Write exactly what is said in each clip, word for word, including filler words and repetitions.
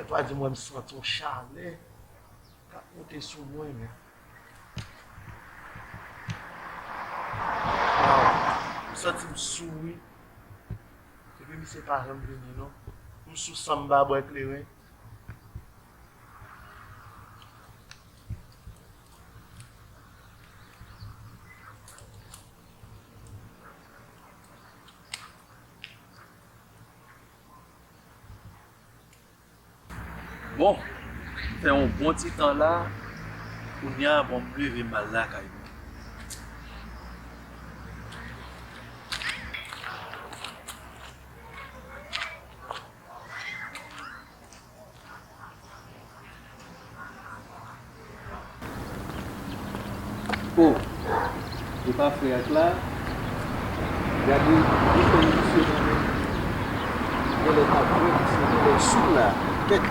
Ou pa di m wè m santi yon chalè k ap monte sou mwen, men. Waw, m santi m sou wi. Epi misye pa janm vini non. M sou san m pa bwè kleren. Bon, m fè yon bon ti tan la, kounye a, bon, m leve m al lakay mwen. O, e pa frè ak la. Gade, li fè misye nan men. Genlè pa frè misye, genlè sou la. Kèt.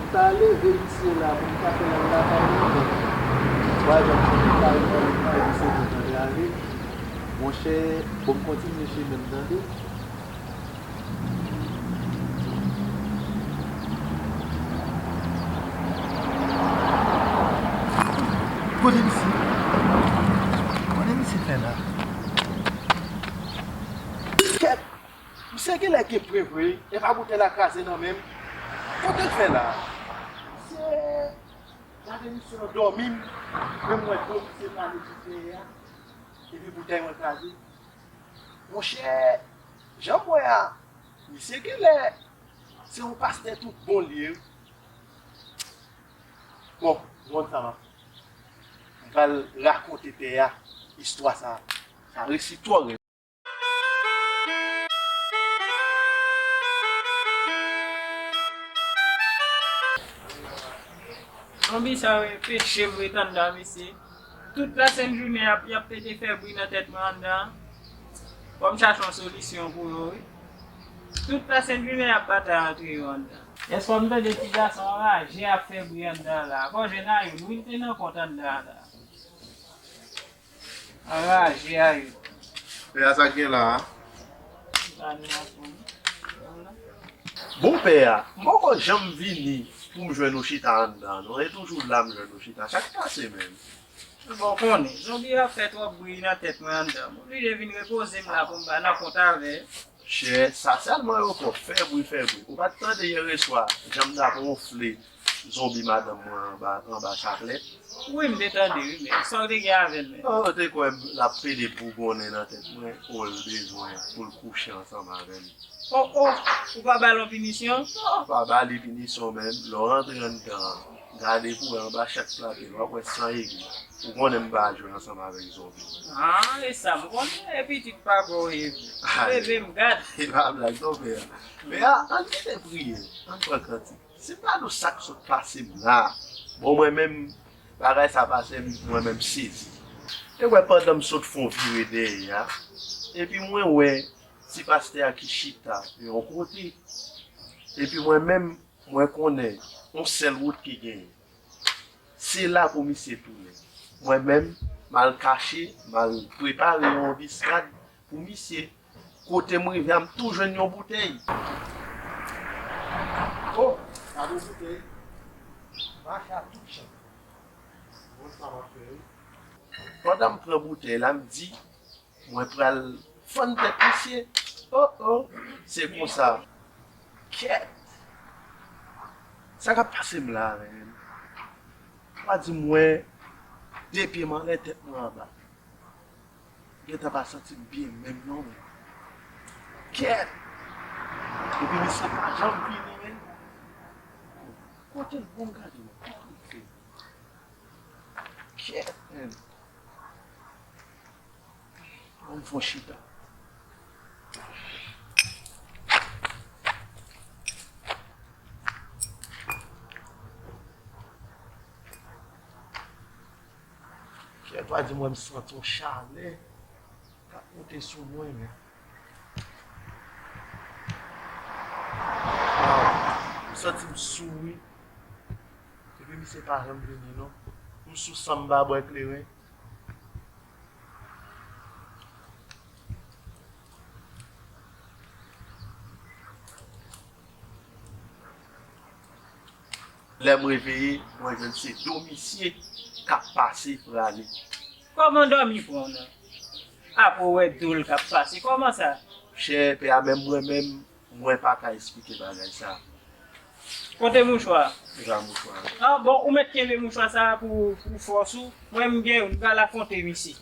M ta leve misye la pou m ta fè l al lakay li, men m pa janm sonje kay, kay, kay misye pou m tande ale. Monchè, bon, m kontinye chemen m, tande. Kote misye? Kote misye fè la? Kèt! Misye genlè gen pre vre, e pa boutèy la kraze nan men m. Kote l fè la? Misye, gade misye andòmi m, men m wè do misye prale sou tè a, epi boutèy mwen kraze. Monchè, jan m wè a, misye genlè se yon pastè tout bon li ye wi. Bon, m konn sa m ap fè. M pral rakonte pè a istwa sa a. Sa resi twò rèd. Zonbi sa yo e peche m ret anndan, mesye. Tout lasent jounen y ap, y ap pete fè bri nan tèt mwen anndan an. Fò m chache yon solisyon pou yo, wi. Tout lasent jounen y ap batay antre yo anndan. Yèswa m tande ti gason anraje ap fè bri anndan la. Fò jwenn a youn, wi, l te nan kont anndan la. Anraje a youn. Pè a, sa k gen la a? Bon, pè a, m poko janm vini pou m jwenn ou chita anndan, non. E toujou la m jwenn ou chita. Sa k pase menm? Bon, konnen, zonbi ap fè twòp bri nan tèt mwen anndan. M oblije vin repoze m la pou m pa nan kont avè l. Chè, sa sèlman yo fè, fè bri, fè bri. Ou pa t tande yè reswa, jan m t ap wonfle zonbi madanm mwen anba, anba chaklèt? Wi, m te tande, wi, men sa w te gen avè l menm? Oh, ou te kwè l ap pede bougonnen nan tèt mwen, o, l bezwen pou l kouche ansanm avè m. Oh, oh, ou pa ba l yon pinisyon? Non, pa ba li pinisyon menm. Lè w rantre anndan an, gade pou w wè anba chak plato, w ap wè san egli. Ou konnen m pa jwe ansanm avèk zonbi. Ah, e sa m konnen, e pitit papa w ye vre. Leve m gad. E pa blag non, pè a. Pè a, ann kite priye, ann pran kantik. Si m ta di w sa k sot pase m la, bon, mwen menm, bagay sa pase m, mwen menm sezi. E wè, pandan m sot fè yon vire dèyè a, epi mwen wè ti pastè a ki chita yon kote. Epi mwen menm, mwen konnen yon sèl wout ki genyen. Se la pou misye tounen. Mwen menm, m al kache, m al prepare yon anbiskad pou misye. Kote m rive a, m tou jwenn yon boutèy. Oh, gade yon boutèy. Mache a tout jan. Bon, sa m ap fè, wi. Pandan m pran boutèy la, m di, mwen pral fann tèt misye. Oh, oh, se konsa. Kèt! Sa k ap pase m la, menm? Pa di m wè de pye m anlè, tèt mwen anba. Gentan pa santi m byen menm non, men. Kèt! Epi misye pa janm vini, men. Kote l bon, gade, men. Kote l fè? Kèt, men. Ban m fè yon chita. Kèt, pa di m wè m santi yon chalè k ap monte sou mwen, men. Waw, m santi m sou wi. Epi misye pa janm vini non. M sou san m pa bwè kleren. Lè m reveye, mwen jwenn se do misye k ap pase prale. Kòman dòmi pran w nan? Apre w wè do l k ap pase, kòman sa? Chè pè a, menm mwen menm, mwen pa ka esplike bagay sa. Kote mouchwa? Deja mouchwa. Ah, bon, ou mèt kenbe mouchwa sa pou, pou fòs ou. Mwen, m gen, m pral afwonte misye.